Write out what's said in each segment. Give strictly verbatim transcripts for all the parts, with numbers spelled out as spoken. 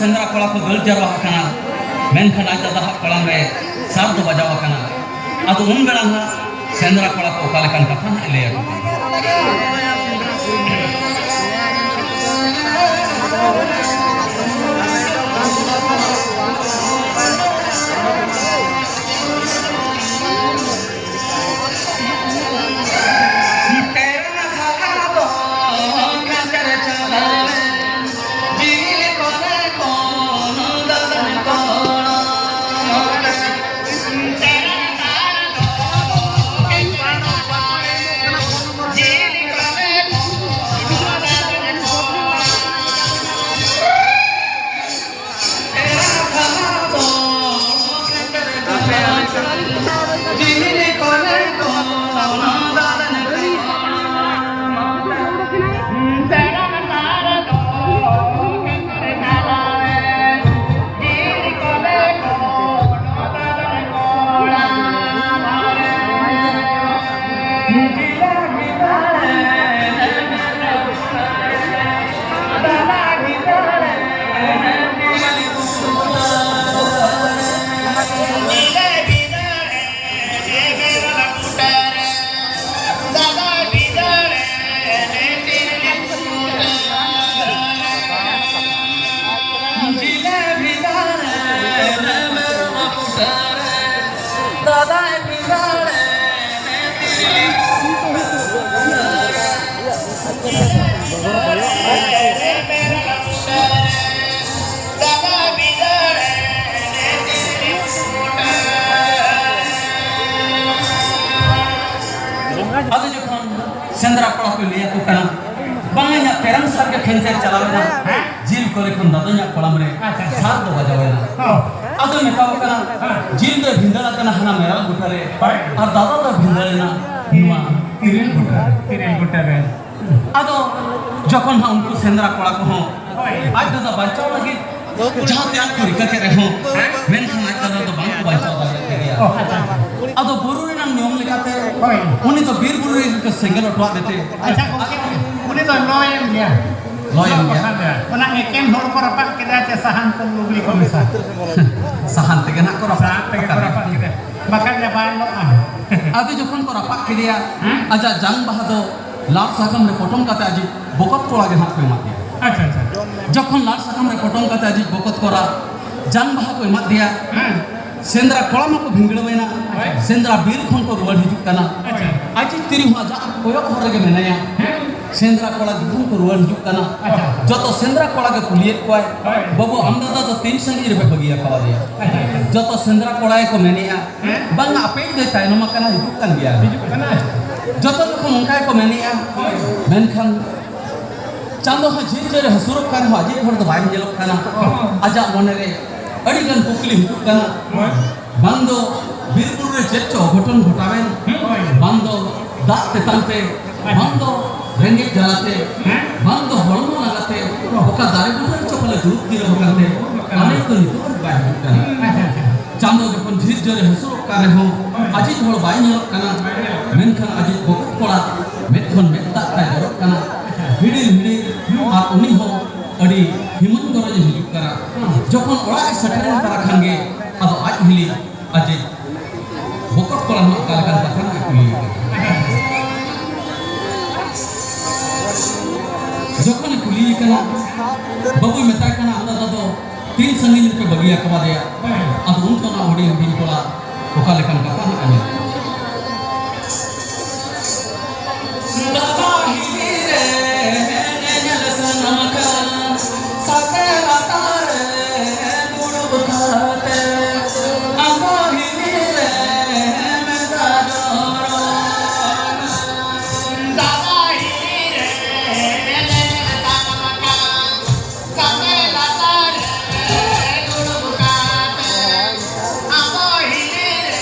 ᱥᱮᱸᱫᱽᱨᱟ ᱠᱚᱲᱟ ᱠᱚ ᱫᱟᱹᱲ ᱡᱟᱨᱣᱟ ᱟᱠᱟᱱᱟ, ᱢᱮᱱᱠᱷᱟᱱ ᱟᱡ ᱫᱟᱫᱟ ᱦᱟᱜ ᱠᱚᱲᱟᱢ ᱨᱮ ᱥᱟᱨ ᱫᱚ ᱵᱟᱡᱟᱣ ᱟᱠᱟᱱᱟ᱾ ᱟᱫᱚ ᱩᱱ ᱵᱮᱲᱟ ᱦᱟᱸᱜ ᱥᱮᱸᱫᱽᱨᱟ ᱠᱚᱲᱟ ᱠᱚ ᱚᱠᱟ ᱞᱮᱠᱟᱱ ᱠᱟᱛᱷᱟ ᱦᱟᱸᱜ ᱮ ᱞᱟᱹᱭ ᱟᱠᱚ ᱠᱟᱱᱟ᱾ ᱟᱫᱚ ᱡᱚᱠᱷᱚᱱ ᱥᱮᱸᱫᱽᱨᱟ ᱠᱚᱲᱟ ᱠᱚ ᱞᱟᱹᱭ ᱟᱠᱚ ᱠᱟᱱᱟ, ᱵᱟᱝᱟ, ᱤᱧᱟᱹᱜ ᱛᱮᱨᱟᱝ ᱥᱟᱨ ᱜᱮ ᱠᱷᱮᱧᱪᱮᱨ ᱪᱟᱞᱟᱣ ᱮᱱᱟ, ᱡᱤᱞ ᱠᱚᱨᱮ ᱠᱷᱚᱱ ᱫᱟᱫᱚᱧᱟᱜ ᱠᱚᱲᱟᱢ ᱨᱮ ᱟᱪᱪᱷᱟ, ᱟᱪᱪᱷᱟ᱾ ᱥᱟᱨ ᱫᱚ ᱵᱟᱡᱟᱣ ᱮᱱᱟ᱾ ᱦᱚᱸ᱾ ᱟᱫᱚ ᱢᱮᱛᱟᱣ ᱠᱟᱱᱟ, ᱦᱮᱸ᱾ ᱡᱤᱞ ᱫᱚ ᱵᱷᱤᱸᱫᱟᱹᱲ ᱟᱠᱟᱱᱟ ᱦᱟᱱᱟ ᱢᱮᱨᱟᱞ ᱜᱚᱴᱟ ᱨᱮ, ᱦᱳᱭ᱾ ᱟᱨ ᱫᱟᱫᱟ ᱫᱚ ᱵᱷᱤᱸᱫᱟᱹᱲ ᱮᱱᱟ ᱱᱚᱣᱟ ᱛᱤᱨᱤᱞ ᱜᱚᱴᱟ ᱨᱮ᱾ ᱛᱤᱨᱤᱞ ᱜᱚᱴᱟ ᱨᱮ᱾ ᱟᱫᱚ ᱡᱚᱠᱷᱚᱱ ᱦᱟᱸᱜ ᱩᱱᱠᱩ ᱥᱮᱸᱫᱽᱨᱟ ᱠᱚᱲᱟ ᱠᱚᱦᱚᱸ ᱦᱳᱭ᱾ ᱟᱡ ᱫᱟᱫᱟ ᱵᱟᱧᱪᱟᱣ ᱞᱟᱹᱜᱤᱫ ᱡᱟᱦᱟᱸ ᱛᱮ ᱟᱡ ᱠᱚ ᱨᱤᱠᱟᱹ ᱠᱮᱫ ᱨᱮᱦᱚᱸ, ᱦᱮᱸ? ᱢᱮᱱᱠᱷᱟᱱ ᱟᱡ ᱫᱟᱫᱟ ᱫᱚ ᱵᱟᱝ ᱠᱚ ᱵᱟᱧᱪᱟᱣ ᱫᱟᱲᱮᱭᱟᱜ ᱠᱟᱱᱟ᱾ ᱚ, ᱟᱪᱪᱷᱟ, ᱟᱪᱪᱷᱟ᱾ ᱟᱫᱚ ᱵᱩᱨᱩ ᱨᱮᱱᱟᱜ ᱱᱤᱭᱚᱢ ᱞᱮᱠᱟᱛᱮ ᱦᱳᱭ᱾ ᱩᱱᱤ ᱫᱚ ᱵᱤᱨ ᱵᱩᱨᱩ ᱨᱮ ᱥᱮᱸᱜᱮᱞ ᱚᱴᱚᱣᱟᱫ ᱛᱮ ᱟᱪᱪᱷᱟ, ᱜᱚᱢᱠᱮ, ᱩᱱᱤ ᱫᱚ ᱞᱚᱭᱮᱱ ᱜᱮᱭᱟ᱾ ᱞᱚᱭᱮᱱ ᱜᱮᱭᱟ᱾ ᱚᱱᱟ ᱮᱠᱮᱱ ᱦᱚᱲ ᱠᱚ ᱨᱟᱯᱟᱜ ᱠᱮᱫᱟ ᱪᱮ ᱥᱟᱦᱟᱱ ᱠᱚ ᱞᱩᱜᱽᱲᱤ ᱠᱚ ᱢᱮᱥᱟ? ᱥᱟᱦᱟᱱ ᱛᱮᱜᱮ ᱱᱟᱦᱟᱜ ᱠᱚ ᱨᱟᱯᱟᱜ ᱥᱟᱦᱟᱱ ᱛᱮᱜᱮ ᱠᱚ ᱟᱠᱟᱫᱟ᱾ ᱨᱟᱯᱟᱜ ᱠᱮᱫᱟ, ᱵᱟᱠᱷᱟᱱ ᱞᱮ ᱵᱟᱭ ᱞᱚᱜᱼᱟ᱾ ᱟᱫᱚ ᱡᱚᱠᱷᱚᱱ ᱠᱚ ᱨᱟᱯᱟᱜ ᱠᱮᱫᱮᱭᱟ, ᱦᱮᱸ? ᱟᱡᱟᱜ ᱡᱟᱝ ᱵᱟᱦᱟ ᱫᱚ ᱞᱟᱲ ᱥᱟᱠᱟᱢ ᱨᱮ ᱯᱚᱴᱚᱢ ᱠᱟᱛᱮ ᱟᱡᱤᱡ ᱵᱚᱠᱚᱛ ᱠᱚᱲᱟ ᱜᱮ ᱱᱟᱦᱟᱜ ᱠᱚ ᱮᱢᱟ ᱫᱮᱭᱟ᱾ ᱟᱪᱪᱷᱟ, ᱟᱪᱪᱷᱟ᱾ ᱡᱚᱠᱷᱚᱱ ᱞᱟᱲ ᱥᱟᱠᱟᱢ ᱨᱮ ᱯᱚᱴᱚᱢ ᱠᱟᱛᱮ ᱟᱡᱤᱡ ᱵᱚᱠᱚᱛ ᱠᱚᱲᱟ ᱡᱟᱝ ᱵᱟᱦᱟ ᱠᱚ ᱮᱢᱟᱫ ᱫᱮᱭᱟ, ᱦᱮᱸ᱾ ᱥᱮᱸᱫᱽᱨᱟ ᱠᱚᱲᱟ ᱢᱟᱠᱚ ᱵᱷᱤᱸᱫᱽᱲᱟᱹᱣ ᱮᱱᱟ᱾ ᱦᱳᱭ᱾ ᱥᱮᱸᱫᱽᱨᱟ ᱵᱤᱨ ᱠᱷᱚᱱ ᱠᱚ ᱨᱩᱣᱟᱹᱲ ᱦᱤᱡᱩᱜ ᱠᱟᱱᱟ᱾ ᱟᱪᱪᱷᱟ᱾ ᱟᱡᱤᱡ ᱛᱤᱨᱤ ᱦᱚᱸ ᱟᱡᱟᱜ ᱠᱚᱭᱚᱜ ᱦᱚᱨ ᱨᱮᱜᱮ ᱢᱮᱱᱟᱭᱟ᱾ ᱦᱮᱸ᱾ ᱥᱮᱸᱫᱽᱨᱟ ᱠᱚᱲᱟ ᱡᱚᱠᱷᱚᱱ ᱠᱚ ᱨᱩᱣᱟᱹᱲ ᱦᱤᱡᱩᱜ ᱠᱟᱱᱟ, ᱟᱪᱪᱷᱟ᱾ ᱡᱚᱛᱚ ᱥᱮᱸᱫᱽᱨᱟ ᱠᱚᱲᱟ ᱜᱮ ᱠᱩᱞᱤᱭᱮᱫ ᱠᱚᱣᱟᱭ, ᱦᱳᱭ᱾ "ᱵᱟᱹᱵᱩ, ᱟᱢ ᱫᱟᱫᱟ ᱫᱚ ᱛᱤᱱ ᱥᱟᱺᱜᱤᱧ ᱨᱮᱯᱮ ᱵᱟᱹᱜᱤ ᱟᱠᱟᱣᱟᱫᱮᱭᱟ?" ᱟᱪᱪᱷᱟ, ᱟᱪᱪᱷᱟ᱾ ᱡᱚᱛᱚ ᱥᱮᱸᱫᱽᱨᱟ ᱠᱚᱲᱟ ᱜᱮᱠᱚ ᱢᱮᱱᱮᱜᱼᱟ, ᱦᱮᱸ? "ᱵᱟᱝᱟ, ᱟᱯᱮᱭᱤᱡ ᱫᱚᱭ ᱛᱟᱭᱱᱚᱢ ᱟᱠᱟᱱᱟ, ᱦᱤᱡᱩᱜ ᱠᱟᱱ ᱜᱮᱭᱟ, ᱦᱤᱡᱩᱜ ᱠᱟᱱᱟ᱾ ᱡᱚᱛᱚ ᱡᱚᱠᱷᱚᱱ ᱚᱱᱠᱟ ᱜᱮᱠᱚ ᱢᱮᱱᱮᱜᱼᱟ, ᱦᱳᱭ᱾ ᱢᱮᱱᱠᱷᱟᱱ ᱪᱟᱸᱫᱚ ᱦᱚᱸ ᱡᱷᱤᱨ ᱡᱷᱤᱨ ᱮ ᱦᱟᱹᱥᱩᱨᱚᱜ ᱠᱟᱱ ᱨᱮᱦᱚᱸ ᱟᱡᱤᱡ ᱦᱚᱲ ᱫᱚ ᱵᱟᱭ ᱧᱮᱞᱚᱜ ᱠᱟᱱᱟ᱾ ᱦᱚᱸ᱾ ᱟᱡᱟᱜ ᱢᱚᱱᱮᱨᱮ ᱟᱹᱰᱤ ᱜᱟᱱ ᱠᱩᱠᱞᱤ ᱦᱤᱡᱩᱜ ᱠᱟᱱᱟ᱾ ᱦᱳᱭ᱾ ᱵᱟᱝ ᱫᱚ ᱵᱤᱨ ᱵᱩᱨᱩ ᱨᱮ ᱪᱮᱫ ᱪᱚ ᱚᱜᱷᱚᱴᱚᱱ ᱜᱷᱚᱴᱟᱣᱮᱱ, ᱦᱳᱭ᱾ ᱵᱟᱝ ᱫᱚ ᱫᱟᱜ ᱛᱮᱛᱟᱝ ᱛᱮ, ᱦᱮᱸ᱾ ᱵᱟᱝ ᱫᱚ ᱨᱮᱸᱜᱮᱡ ᱡᱟᱞᱟᱛᱮ, ᱦᱮᱸ᱾ ᱵᱟᱝ ᱫᱚ ᱦᱚᱲᱢᱚ ᱞᱟᱸᱜᱟᱛᱮ ᱚᱠᱟ ᱫᱟᱨᱮ ᱵᱩᱴᱟᱹ ᱨᱮᱪᱚ ᱯᱟᱞᱮ ᱫᱩᱲᱩᱵ ᱡᱤᱨᱟᱹᱣ ᱟᱠᱟᱱᱛᱮ, ᱦᱮᱸ᱾ ᱯᱟᱞᱮ ᱫᱚ ᱱᱤᱛᱚᱜ ᱦᱚᱸ ᱵᱟᱭ ᱦᱤᱡᱩᱜ ᱠᱟᱱᱟ᱾ ᱦᱮᱸ, ᱦᱮᱸ, ᱦᱮᱸ᱾ ᱪᱟᱸᱫᱚ ᱡᱚᱠᱷᱚᱱ ᱡᱷᱤᱨ ᱡᱷᱤᱨ ᱮ ᱦᱟᱹᱥᱩᱨᱚᱜ ᱠᱟᱱ ᱨᱮᱦᱚᱸ, ᱦᱳᱭ᱾ ᱟᱡᱤᱡ ᱦᱚᱲ ᱵᱟᱭ ᱧᱮᱞᱚᱜ ᱠᱟᱱᱟ᱾ ᱵᱟᱭ ᱧᱮᱞᱚᱜ ᱠᱟᱱᱟ᱾ ᱢᱮᱱᱠᱷᱟᱱ ᱟᱡᱤᱡ ᱵᱚᱠᱚᱛ ᱠᱚᱲᱟ ᱢᱮᱫ ᱠᱷᱚᱱ ᱢᱮᱫ ᱫᱟᱜ ᱛᱟᱭ ᱡᱚᱨᱚᱜ ᱠᱟᱱᱟ᱾ ᱦᱤᱰᱤᱨ ᱦᱤᱰᱤᱨ, ᱟᱨ ᱩᱱᱤ ᱦᱚᱸ ᱟᱹᱰᱤ ᱦᱤᱢᱟᱹᱱ ᱜᱚᱨᱚᱡᱽ ᱮ ᱦᱤᱡᱩᱜ ᱠᱟᱱᱟ᱾ ᱦᱮᱸ᱾ ᱡᱚᱠᱷᱚᱱ ᱚᱲᱟᱜ ᱮ ᱥᱮᱴᱮᱨᱮᱱ ᱛᱟᱨᱟ ᱠᱷᱟᱱ ᱜᱮ, ᱟᱫᱚ ᱟᱡ ᱦᱤᱞᱤ ᱟᱡᱤᱡ ᱵᱚᱠᱚᱛ ᱠᱚᱲᱟ ᱦᱚᱸ ᱚᱠᱟ ᱞᱮᱠᱟᱱ ᱠᱟᱛᱷᱟ ᱱᱟᱜ ᱮ ᱠᱩᱞᱤᱭᱮ ᱠᱟᱱᱟ᱾ ᱡᱚᱠᱷᱚᱱᱮ ᱠᱩᱞᱤᱭᱮ ᱠᱟᱱᱟ, ᱵᱟᱹᱵᱩᱭ ᱢᱮᱛᱟᱭ ᱠᱟᱱᱟ, "ᱟᱢ ᱫᱟᱫᱟ ᱫᱚ ᱛᱤᱱ ᱥᱟᱺᱜᱤᱧ ᱨᱮᱯᱮ ᱵᱟᱹᱜᱤ ᱟᱠᱟᱫᱮᱭᱟ?" ᱟᱫᱚ ᱩᱱ ᱠᱷᱚᱱ ᱦᱩᱰᱤᱧ ᱦᱩᱰᱤᱧ ᱠᱚᱲᱟ ᱚᱠᱟ ᱞᱮᱠᱟᱱ ᱠᱟᱛᱷᱟ ᱱᱟᱜ ᱮ ᱢᱮᱱ᱾ ᱫᱟᱫᱟ ᱦᱤᱞᱤ ᱨᱮ ᱧᱮᱧᱮᱞ ᱥᱟᱱᱟᱢ ᱠᱟᱱ, ᱥᱟᱛᱮ ᱞᱟᱛᱟᱨ ᱨᱮ ᱫᱩᱲᱩᱵ ᱠᱟᱛᱮ, ᱟᱢ ᱫᱚ ᱦᱤᱞᱤ ᱨᱮ ᱢᱮᱫ ᱫᱟᱜ ᱡᱚᱨᱚᱜ ᱠᱟᱱ᱾ ᱫᱟᱫᱟ ᱦᱤᱞᱤ ᱨᱮ ᱧᱮᱧᱮᱞ ᱥᱟᱱᱟᱢ ᱠᱟᱱ, ᱥᱟᱛᱮ ᱞᱟᱛᱟᱨ ᱨᱮ ᱫᱩᱲᱩᱵ ᱠᱟᱛᱮ, ᱟᱢ ᱫᱚ ᱦᱤᱞᱤ ᱨᱮ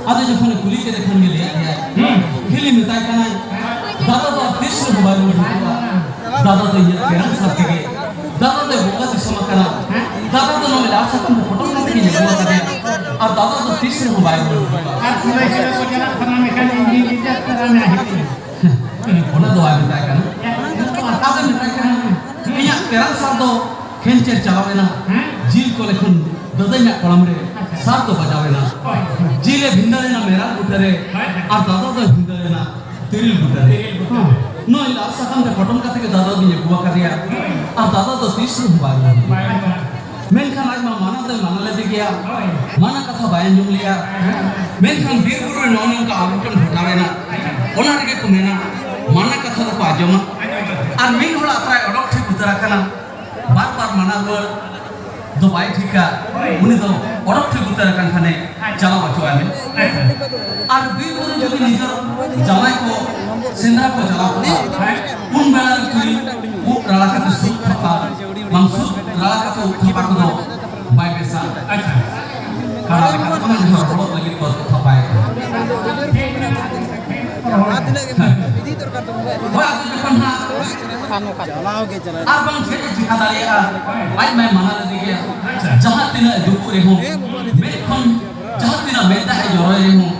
ᱟᱫᱚ ᱡᱚᱠᱷᱚᱱᱮ ᱠᱩᱞᱤ ᱠᱮᱫᱮ ᱠᱷᱟᱱ ᱜᱮ ᱞᱟᱹᱭᱟᱫ ᱜᱮᱭᱟᱭ᱾ ᱦᱤᱞᱤ ᱢᱮᱛᱟᱭ ᱠᱟᱱᱟᱭ, "ᱫᱟᱫᱟ ᱫᱚ ᱛᱤᱥ ᱨᱮᱦᱚᱸ ᱵᱟᱭ ᱨᱩᱣᱟᱹᱲ ᱦᱤᱡᱩᱜᱼᱟ᱾ ᱫᱟᱫᱟ ᱫᱚ ᱤᱧᱟᱹᱜ ᱯᱮᱲᱟ ᱥᱟᱨ ᱛᱮᱜᱮ, ᱫᱟᱫᱟ ᱫᱚ ᱵᱚᱸᱜᱟ ᱫᱤᱥᱚᱢ ᱟᱠᱟᱱᱟ, ᱫᱟᱫᱟ ᱫᱚ ᱱᱚᱜᱼᱚᱭ ᱞᱟᱦᱟ ᱥᱟᱠᱟᱢ ᱨᱮ ᱯᱚᱴᱚᱢ ᱠᱟᱛᱮ ᱜᱤᱧ ᱟᱹᱜᱩ ᱟᱠᱟᱫᱮᱭᱟ, ᱟᱨ ᱫᱟᱫᱟ ᱫᱚ ᱛᱤᱥ ᱨᱮᱦᱚᱸ ᱵᱟᱭ ᱨᱩᱣᱟᱹᱲ ᱦᱤᱡᱩᱜᱼᱟ᱾" ᱟᱨ ᱠᱩᱲᱟᱹᱭ ᱥᱮᱫ ᱠᱚ ᱪᱟᱞᱟᱜ ᱠᱟᱱᱟ, ᱢᱮᱱᱠᱷᱟᱱ ᱤᱧ ᱜᱤᱧ ᱨᱤᱡᱟᱹᱵᱷ ᱠᱟᱫᱟ, ᱚᱱᱟ ᱦᱤᱡᱩᱜ ᱚᱱᱟ ᱫᱚ ᱵᱟᱭ ᱢᱮᱛᱟᱭ ᱠᱟᱱᱟ᱾ ᱟᱫᱚ ᱢᱮᱛᱟᱭ ᱠᱟᱱᱟ, ᱤᱧᱟᱹᱜ ᱯᱮᱲᱟ ᱥᱟᱨ ᱫᱚ ᱠᱷᱮᱧᱪᱮᱨ ᱪᱟᱞᱟᱣ ᱮᱱᱟ᱾ ᱦᱮᱸ? ᱡᱤᱞ ᱠᱚ ᱞᱮᱠᱷᱚᱱ ᱫᱟᱹᱫᱟᱹᱧᱟᱜ ᱠᱚᱲᱟᱢ ᱨᱮ ᱟᱪᱪᱷᱟ᱾ ᱥᱟᱨ ᱫᱚ ᱵᱟᱡᱟᱣ ᱮᱱᱟ᱾ ᱦᱳᱭ᱾ ᱡᱤᱞᱮ ᱵᱷᱤᱸᱫᱟᱹᱲ ᱮᱱᱟ ᱢᱮᱨᱟᱜ ᱵᱩᱴᱟᱹ ᱨᱮ, ᱦᱳᱭ, ᱦᱳᱭ᱾ ᱟᱨ ᱫᱟᱫᱟ ᱫᱚᱭ ᱵᱷᱤᱸᱫᱟᱹᱲ ᱮᱱᱟ ᱛᱤᱨᱤᱞ ᱵᱩᱴᱟᱹ ᱨᱮ᱾ ᱛᱤᱨᱤᱞ ᱵᱩᱴᱟᱹ ᱨᱮ᱾ ᱱᱚᱜᱼᱚᱭ ᱞᱟᱞ ᱥᱟᱠᱟᱢ ᱛᱮ ᱯᱚᱴᱚᱢ ᱠᱟᱛᱮ ᱜᱮ ᱫᱟᱫᱟ ᱫᱚᱧ ᱟᱹᱜᱩ ᱟᱠᱟᱫᱮᱭᱟ᱾ ᱦᱳᱭ᱾ ᱟᱨ ᱫᱟᱫᱟ ᱫᱚ ᱛᱤᱥ ᱨᱮᱦᱚᱸ ᱵᱟᱭ ᱨᱩᱣᱟᱹᱲ ᱠᱟᱱᱟ᱾ ᱵᱟᱭ ᱨᱩᱣᱟᱹᱲ᱾ ᱢᱮᱱᱠᱷᱟᱱ ᱟᱡ ᱢᱟ ᱢᱟᱱᱟ ᱫᱚᱭ ᱢᱟᱱᱟ ᱞᱮᱫᱮ ᱜᱮᱭᱟ᱾ ᱦᱳᱭ᱾ ᱢᱟᱱᱟ ᱠᱟᱛᱷᱟ ᱵᱟᱭ ᱟᱸᱡᱚᱢ ᱞᱮᱜᱼᱟ᱾ ᱦᱮᱸ᱾ ᱢᱮᱱᱠᱷᱟᱱ ᱵᱤᱨ ᱵᱩᱨᱩ ᱨᱮ ᱱᱚᱜᱼᱚ ᱱᱚᱝᱠᱟ ᱟᱞᱚᱪᱚᱱ ᱜᱷᱚᱴᱟᱣ ᱮᱱᱟ᱾ ᱚᱱᱟ ᱨᱮᱜᱮ ᱠᱚ ᱢᱮᱱᱟ, ᱢᱟᱱᱟ ᱠᱟᱛᱷᱟ ᱫᱚᱠᱚ ᱟᱸᱡᱚᱢᱟ᱾ ᱟᱨ ᱢᱤᱫ ᱦᱚᱲ ᱟᱛᱨᱟᱭ ᱚᱰᱚᱠ ᱴᱷᱤᱠ ᱩᱛᱟᱹᱨ ᱟᱠᱟᱱᱟ᱾ ᱵᱟᱨ ᱵᱟᱨ ᱢᱟᱱᱟ ᱨᱩᱣᱟᱹᱲ ᱫᱚ ᱵᱟᱭ ᱴᱷᱤᱠᱟ᱾ ᱩᱱᱤ ᱫᱚ ᱚᱰᱚᱠ ᱴᱷᱤᱠ ᱩᱛᱟᱹᱨ ᱟᱠᱟᱱ ᱠᱷᱟᱱᱮ ᱪᱟᱞᱟᱣ ᱦᱚᱪᱚᱣᱟᱭ ᱢᱮ᱾ ᱟᱨ ᱵᱤᱨ ᱵᱩᱨᱩ ᱡᱩᱫᱤ ᱱᱤᱡᱮᱨ ᱡᱟᱶᱟᱭ ᱠᱚ ᱥᱮᱸᱫᱽᱨᱟ ᱠᱚ ᱪᱟᱞᱟᱣ ᱠᱚᱜᱼᱟ, ᱩᱱ ᱵᱮᱲᱟ ᱨᱮ ᱠᱩᱲᱤ ᱩᱵ ᱨᱟᱲᱟ ᱠᱟᱛᱮ ᱥᱩᱫ ᱛᱷᱟᱯᱟ, ᱵᱟᱝ ᱥᱩᱫ ᱨᱟᱲᱟ ᱠᱟᱛᱮ ᱩᱵ ᱛᱷᱟᱯᱟ ᱠᱚᱫᱚ ᱵᱟᱭ ᱵᱮᱥᱟ᱾ ᱟᱪᱪᱷᱟ᱾ ᱠᱟᱲᱟ ᱞᱮᱠᱟ ᱛᱮ ᱡᱟᱦᱟᱸ ᱦᱚᱲ ᱞᱟᱹᱜᱤᱫ ᱠᱚ ᱛᱷᱟᱯᱟᱭᱟ᱾ ᱦᱳᱭ, ᱟᱫᱚ ᱡᱚᱠᱷᱚᱱ ᱦᱟᱸᱜ ᱪᱟᱞᱟᱣ ᱜᱮ ᱪᱟᱞᱟᱣ᱾ ᱟᱨ ᱵᱟᱝ ᱪᱮᱫ ᱮ ᱪᱤᱠᱟ ᱫᱟᱲᱮᱭᱟᱜᱼᱟ? ᱟᱡ ᱢᱟᱭ ᱢᱟᱱᱟ ᱞᱮᱫᱮ ᱜᱮᱭᱟ᱾ ᱡᱟᱦᱟᱸ ᱛᱤᱱᱟᱹᱜ ᱫᱩᱠᱩᱜ ᱨᱮᱦᱚᱸ, ᱢᱮᱫ ᱠᱷᱚᱱ ᱡᱟᱦᱟᱸ ᱛᱤᱱᱟᱹᱜ ᱢᱮᱫ ᱫᱟᱜ ᱮ ᱡᱚᱨᱚᱭ ᱨᱮᱦᱚᱸ,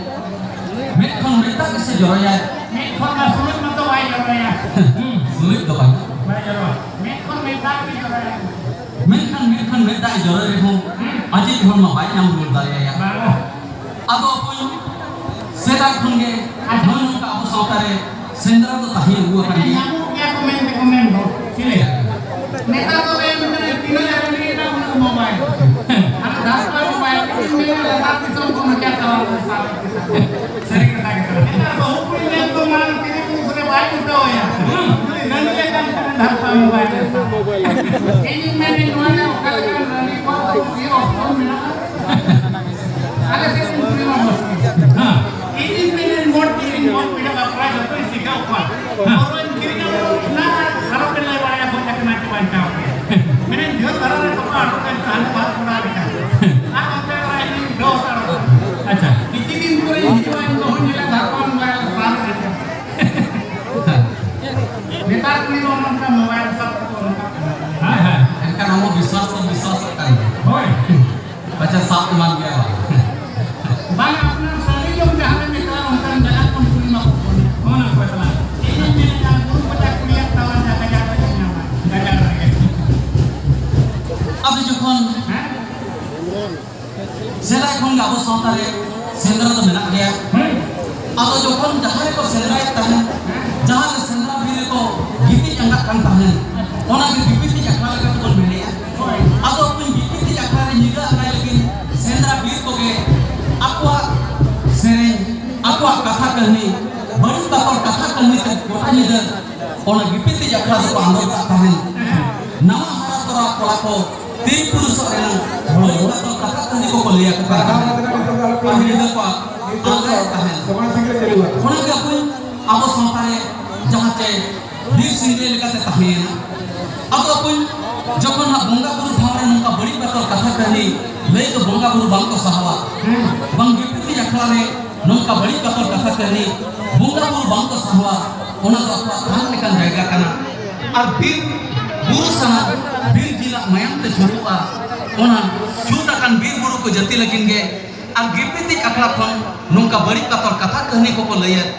ᱢᱮᱫ ᱠᱷᱚᱱ ᱢᱮᱫ ᱫᱟᱜ ᱜᱮᱥᱮ ᱡᱚᱨᱚᱭᱟᱭ᱾ ᱢᱮᱫ ᱠᱷᱚᱱ ᱢᱟ ᱥᱩᱞᱩᱡ ᱢᱟᱛᱚ ᱵᱟᱭ ᱡᱚᱨᱚᱭᱟ᱾ ᱦᱩᱸ, ᱥᱩᱞᱩᱡ ᱫᱚ ᱵᱟᱝ᱾ ᱵᱟᱭ ᱡᱚᱨᱚᱭᱟ᱾ ᱢᱮᱫ ᱠᱷᱚᱱ ᱢᱮᱫ ᱫᱟᱜ ᱜᱮ ᱡᱚᱨᱚᱭᱟ᱾ ᱢᱮᱱᱠᱷᱟᱱ ᱢᱮᱫ ᱠᱷᱚᱱ ᱢᱮᱫ ᱫᱟᱜ ᱮ ᱡᱚᱨᱚᱭ ᱨᱮᱦᱚᱸ, ᱟᱡᱤᱡ ᱦᱚᱲ ᱢᱟ ᱵᱟᱭ ᱧᱟᱢ ᱨᱩᱣᱟᱹᱲ ᱫᱟᱲᱮᱭᱟᱭᱟ᱾ ᱵᱟᱝ᱾ ᱟᱫᱚ ᱚᱠᱚᱭ ᱥᱮᱫᱟᱭ ᱠᱷᱚᱱ ᱜᱮ ᱱᱚᱜᱼᱚᱭ ᱱᱚᱝᱠᱟ ᱟᱵᱚ ᱥᱟᱶᱛᱟ ᱨᱮ ᱥᱮᱸᱫᱽᱨᱟ ᱫᱚ ᱛᱟᱦᱮᱸ ᱟᱹᱜᱩ ᱟᱠᱟᱱ ᱜᱮᱭᱟ᱾ ᱧᱟᱢᱚᱜ ᱜᱮᱭᱟ ᱠᱚ ᱢᱮᱱᱛᱮ ᱠᱚ ᱢᱮᱱ ᱫᱚ᱾ ᱪᱮᱫ ᱞᱮᱠᱟ? ᱱᱮᱛᱟᱨ ᱫᱚ ᱮᱢ ᱠᱟᱱᱟ, ᱛᱤᱱᱟᱹᱜ ᱮᱢ ᱞᱟᱹᱭ ᱮᱫᱟ, ᱩᱱᱟᱹᱜ ᱢᱳᱵᱟᱭᱤᱞ᱾ ᱟᱨ ᱫᱟᱥ ᱵᱟᱨ ᱢᱳᱵᱟᱭᱤᱞ, ᱤᱧ ᱢᱮᱱᱟ, ᱫᱟᱥ ᱫᱤᱥᱚᱢ ᱠᱚ ᱢᱚᱪᱟ ᱛᱟᱣᱟ ᱠᱚ ᱥᱟᱵ᱾ ᱥᱟᱹᱨᱤ ᱠᱟᱛᱷᱟ ᱜᱮ ᱠᱟᱱᱟ᱾ ᱱᱮᱛᱟᱨ ᱵᱟᱹᱦᱩ ᱠᱩᱲᱤ ᱧᱮᱞ ᱫᱚ ᱢᱟᱲᱟᱝ ᱛᱤᱨᱤ ᱠᱚ ᱥᱩᱨ ᱨᱮ ᱵᱟᱭ ᱩᱴᱷᱟᱹᱣ ᱟᱭᱟ᱾ ᱦᱩᱸ᱾ ᱩᱱᱤ ᱨᱟᱹᱱᱤ ᱞᱮᱠᱟᱱ ᱠᱟᱱᱟ, ᱫᱷᱟᱯᱟ ᱢᱳᱵᱟᱭᱤᱞ ᱨᱮ ᱥᱟᱵ᱾ ᱤᱧᱤᱧ ᱢᱮᱱᱟ, ᱱᱚᱣᱟ ᱨᱮ ᱚᱠᱟ ᱞᱮᱠᱟᱱ ᱨᱟᱹᱱᱤ ᱠᱚᱣᱟᱜ ᱫᱚ ᱤᱭᱟᱹ ᱚᱯᱥᱚᱱ ᱢᱮᱱᱟᱜᱼᱟ? ᱟᱞᱮ ᱥᱮᱫ ᱨᱮᱱ ᱠᱩᱲᱤ ᱢᱟ ᱢᱚᱡᱽ ᱜᱮ᱾ ᱦᱮᱸ᱾ ᱤᱧᱤᱧ ᱢᱮᱱᱟ, ᱢᱚᱡᱽ ᱜᱮ, ᱢᱚᱡᱽ ᱯᱤᱲᱟ ᱵᱟᱯᱞᱟ ᱡᱚᱛᱚᱧ ᱥᱤᱠᱷᱟᱹᱣ ᱠᱚᱣᱟ᱾ ᱦᱮᱸ᱾ ᱯᱟᱹᱣᱨᱟᱹᱧ ᱠᱤᱨᱤᱧ ᱟᱹᱜᱩ ᱞᱮᱠᱷᱟᱱ ᱟᱨᱚ ᱯᱮ ᱞᱟᱹᱭ ᱵᱟᱲᱟᱭᱟ, ᱜᱚᱡ ᱟᱠᱟᱱᱟ ᱪᱮ ᱵᱟᱧᱪᱟᱣ ᱜᱮᱭᱟ᱾ ᱢᱮᱱᱟᱹᱧ, ᱡᱷᱟᱹᱞ ᱫᱷᱟᱨᱟ ᱨᱮ ᱛᱚᱯᱟ ᱟᱴᱚᱠ ᱮᱱ ᱠᱷᱟᱱ ᱵᱟᱨ ᱠᱚᱲᱟ ᱞᱮᱠᱟ᱾ ᱟᱨ ᱚᱱᱛᱮ ᱨᱮ ᱤᱧ ᱫᱚᱦᱚ ᱦᱟᱛᱟᱲ ᱠᱟᱜᱼᱟ᱾ ᱟᱪᱪᱷᱟ᱾ ᱠᱤᱪᱷᱩ ᱫᱤᱱ ᱯᱚᱨᱮ ᱦᱤᱡᱩᱜᱼᱟ, ᱤᱧ ᱵᱟᱹᱦᱩᱧ ᱧᱮᱞᱟ, ᱫᱷᱟᱨᱯᱟ ᱢᱳᱵᱟᱭᱤᱞ ᱨᱮ ᱥᱟᱵ ᱠᱟᱛᱮ᱾ ᱱᱮᱛᱟᱨ ᱠᱩᱲᱤ ᱫᱚ ᱱᱚᱝᱠᱟ ᱢᱳᱵᱟᱭᱤᱞ ᱥᱟᱵ ᱠᱟᱛᱮ ᱱᱚᱝᱠᱟ᱾ ᱦᱮᱸ, ᱦᱮᱸ᱾ ᱮᱱᱠᱷᱟᱱ ᱟᱵᱚ ᱵᱤᱥᱣᱟᱥ ᱵᱚᱱ ᱵᱤᱥᱣᱟᱥᱚᱜ ᱠᱟᱱ ᱜᱮᱭᱟ᱾ ᱦᱳᱭ᱾ ᱯᱟᱪᱷᱮ ᱥᱟᱵ ᱮᱢᱟᱱ ᱜᱮᱭᱟ ᱵᱟᱝ? ᱵᱟᱝ, ᱟᱯᱱᱟᱨ ᱥᱟᱹᱨᱤ ᱜᱮᱢ ᱡᱟᱦᱟᱸ ᱨᱮ ᱢᱮᱛᱟᱜᱼᱟ, ᱚᱱᱠᱟᱱ ᱡᱟᱭᱜᱟ ᱠᱷᱚᱱ ᱠᱩᱲᱤ ᱢᱟ ᱠᱚ ᱯᱷᱳᱱᱟ᱾ ᱯᱷᱳᱱᱟ ᱠᱚ ᱪᱟᱞᱟᱜ᱾ ᱤᱧ ᱦᱚᱸᱧ ᱢᱮᱱᱮᱫᱼᱟ, ᱜᱩᱨᱩ ᱠᱚᱪᱟ ᱠᱩᱲᱤᱭᱟᱜ ᱛᱟᱣᱟ ᱡᱟᱭᱜᱟ ᱡᱟᱦᱟᱸ ᱨᱮ ᱧᱟᱢᱟ, ᱡᱟᱭᱜᱟ ᱨᱮᱜᱮ᱾ ᱟᱫᱚ ᱡᱚᱠᱷᱚᱱ ᱦᱮᱸ? ᱥᱮᱫᱟᱭ ᱠᱷᱚᱱ ᱜᱮ ᱟᱵᱚ ᱥᱟᱶᱛᱟ ᱨᱮ ᱥᱮᱸᱫᱽᱨᱟ ᱫᱚ ᱢᱮᱱᱟᱜ ᱜᱮᱭᱟ᱾ ᱦᱮᱸ᱾ ᱟᱫᱚ ᱡᱚᱠᱷᱚᱱ ᱡᱟᱦᱟᱸ ᱨᱮᱠᱚ ᱥᱮᱸᱫᱽᱨᱟᱭᱮᱫ ᱛᱟᱦᱮᱸᱫ, ᱡᱟᱦᱟᱸ ᱨᱮ ᱥᱮᱸᱫᱽᱨᱟ ᱵᱤᱨ ᱨᱮᱠᱚ ᱜᱤᱛᱤᱡ ᱟᱸᱜᱟᱜ ᱠᱟᱱ ᱛᱟᱦᱮᱸᱫ, ᱚᱱᱟ ᱜᱮ ᱜᱤᱯᱤᱛᱤᱡ ᱟᱠᱷᱲᱟ ᱞᱮᱠᱟ ᱛᱮᱵᱚᱱ ᱢᱮᱱᱮᱜᱼᱟ᱾ ᱟᱫᱚ ᱩᱱ ᱜᱤᱯᱤᱛᱤᱡ ᱟᱠᱷᱲᱟ ᱨᱮ ᱧᱤᱫᱟᱹ ᱟᱸᱜᱟᱭ ᱞᱟᱹᱜᱤᱫ ᱥᱮᱸᱫᱽᱨᱟ ᱵᱤᱨ ᱠᱚᱜᱮ ᱟᱠᱚᱣᱟᱜ ᱥᱮᱨᱮᱧ, ᱟᱠᱚᱣᱟᱜ ᱠᱟᱛᱷᱟ ᱠᱟᱹᱦᱱᱤ, ᱵᱟᱹᱲᱤᱡ ᱵᱟᱠᱚ ᱠᱟᱛᱷᱟ ᱠᱟᱹᱦᱱᱤ ᱛᱮ ᱜᱚᱴᱟ ᱧᱤᱫᱟᱹ ᱚᱱᱟ ᱜᱤᱯᱤᱛᱤᱡ ᱟᱠᱷᱲᱟ ᱫᱚᱠᱚ ᱟᱸᱫᱳᱲ ᱠᱟᱜ ᱛᱟᱦᱮᱸᱫ᱾ ᱱᱟᱣᱟ ᱦᱟᱨᱟ ᱛᱚᱨᱟ ᱠᱚᱲᱟ ᱠᱚ ᱛᱤᱨᱤ ᱯᱩᱨᱩᱥᱚᱜ ᱨᱮᱱᱟᱝ ᱦᱚᱲ ᱠᱚ ᱠᱟᱛᱷᱟ ᱠᱟᱹᱦᱱᱤ ᱠᱚᱠᱚ ᱞᱟᱹᱭ ᱟᱠᱚ ᱠᱟᱱ ᱛᱟᱦᱮᱸᱫ᱾ ᱟᱨ ᱧᱤᱫᱟᱹ ᱠᱚ ᱟᱸᱫᱳᱲ ᱛᱟᱦᱮᱸᱫ᱾ ᱚᱱᱟ ᱜᱮ ᱟᱵᱚ, ᱟᱵᱚ ᱥᱟᱶᱛᱟ ᱨᱮ ᱡᱟᱦᱟᱸ ᱪᱮ ᱵᱤᱨ ᱥᱤᱝᱨᱟᱹᱭ ᱞᱮᱠᱟᱛᱮ ᱛᱟᱦᱮᱸᱭᱮᱱᱟ᱾ ᱟᱫᱚ ᱟᱵᱚ ᱡᱚᱠᱷᱚᱱ ᱦᱟᱸᱜ ᱵᱚᱸᱜᱟ ᱵᱩᱨᱩ ᱴᱷᱟᱶ ᱨᱮ ᱱᱚᱝᱠᱟ ᱵᱟᱹᱲᱤᱡ ᱵᱟᱛᱚᱞ ᱠᱟᱛᱷᱟ ᱠᱟᱹᱦᱱᱤ ᱞᱟᱹᱭ ᱫᱚ ᱵᱚᱸᱜᱟ ᱵᱩᱨᱩ ᱵᱟᱝ ᱠᱚ ᱥᱟᱦᱟᱣᱟ, ᱵᱟᱝ ᱜᱤᱯᱤᱛᱤᱡ ᱟᱠᱷᱲᱟ ᱨᱮ ᱱᱚᱝᱠᱟ ᱵᱟᱹᱲᱤᱡ ᱵᱟᱛᱚᱞ ᱠᱟᱛᱷᱟ ᱠᱟᱹᱦᱱᱤ ᱵᱚᱸᱜᱟ ᱵᱩᱨᱩ ᱵᱟᱝ ᱠᱚ ᱥᱟᱦᱟᱣᱟ, ᱚᱱᱟ ᱫᱚ ᱟᱠᱚᱣᱟᱜ ᱛᱷᱟᱱ ᱞᱮᱠᱟᱱ ᱡᱟᱭᱜᱟ ᱠᱟᱱᱟ᱾ ᱟᱨ ᱵᱤᱨ ᱵᱩᱨᱩ ᱥᱟᱱᱟ ᱵᱤᱨ ᱡᱤᱞᱟᱜ ᱢᱟᱭᱟᱢ ᱛᱮ ᱪᱷᱩᱴᱩᱜᱼᱟ᱾ ᱚᱱᱟ ᱪᱷᱩᱴ ᱟᱠᱟᱱ ᱵᱤᱨ ᱵᱩᱨᱩ ᱠᱚ ᱡᱟᱹᱛᱤ ᱞᱟᱹᱜᱤᱫ ᱜᱮ ᱟᱨ ᱜᱤᱯᱤᱛᱤᱡ ᱟᱠᱷᱲᱟ ᱠᱷᱚᱱ ᱱᱚᱝᱠᱟ ᱵᱟᱹᱲᱤᱡ ᱵᱟᱛᱚᱞ ᱠᱟᱛᱷᱟ ᱠᱟᱹᱦᱱᱤ ᱠᱚᱠᱚ ᱞᱟᱹᱭᱮᱫ,